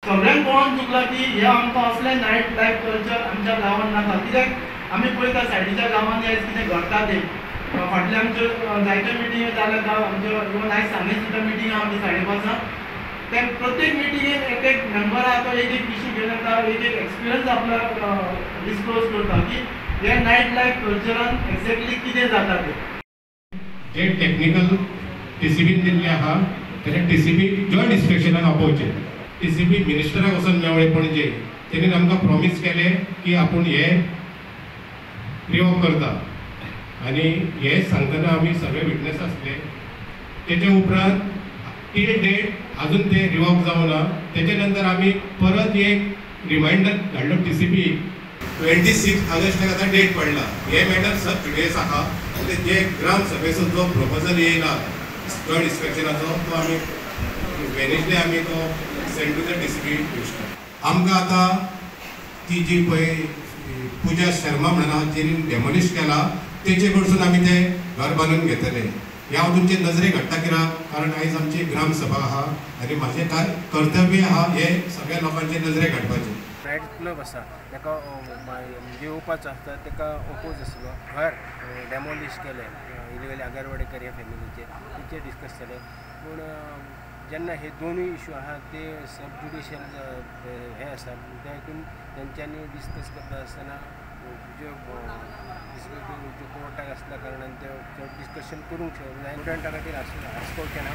सगळ्यांक कळोन चुकलां की हे आमकां असलें नायट लायफ कल्चर आमच्या गांवांत नाका. कित्याक आमी पळयता सायडीच्या गांवांनी आयज कितें घडटा तें. फाटल्या आमच्यो जायत्यो मिटिंग्यो जाल्या, आमच्यो इवन आयज सांजे सुद्दां मिटींग आहा आमची 5:30. ते प्रत्येक मिटिंगेन एक एक मेंबर आहा तो एक एक इशू घेवन येता, एक एक एक्सपिरियन्स आपलो डिस्क्लोज करता की हे नायट लायफ कल्चरान एक्झॅक्टली कितें जाता तें. जे टेक्निकल टीसीबीन दिल्लें आहा तेजें टीसीबी जॉयंट इन्स्पेक्शनाक आपोवचें. टीसीबी मिनिस्टराक वचून मेवळे पणजे, तेणेन आमकां प्रॉमीस केलें की आपूण हे रिवॉक करता आनी हे सांगतना आमी सगळे विटनेस आसले. तेच्या उपरांत टील डेट अजून ते रिवॉक जावना. तेच्या नंतर आमी परत एक रिमायंडर धाडलो टीसीबी. 26 ऑगस्टाक आतां डेट पडला. हे मॅटर सब जुडियस आहा आनी जे ग्राम सभेचो जो प्रपोजल येयला जॉयंट इन्स्पेक्शनाचो तो आमी वेनेजडे आमी तो send to the TCP commissioner. आमकां आतां ती जी पळय पुजा शर्मा म्हणून आहा जेणी डेमोलिश केला तेचे कडसून आमी तें घर बांदून घेतले. हे हांव तुमचे नजरेक हाडटा कित्याक कारण आयज आमची ग्राम सभा आहा आनी म्हाजें काय कर्तव्य आहा हे सगळ्या लोकांचे नजरेक हाडपाचें. नायट क्लब आसा ताका म्हणजे येवपाचो आसता ताका ओपोज आसलो. घर डेमोलिश केलें इलिगली आगरवाडेकर ह्या फॅमिलीचेर, तेचेर डिस्कस जालें. पूण जेन्ना हे दोनूय इशू आहा ते सब ज्युडिशियल हे आसा त्या हितून तेंच्यांनी डिस्कस करता आसतना ज्यो ज्यो कोर्टाक आसल्या कारणान ते चड डिस्कशन करूंक शकना. स्टुडंटा खातीर आसपावचें ना.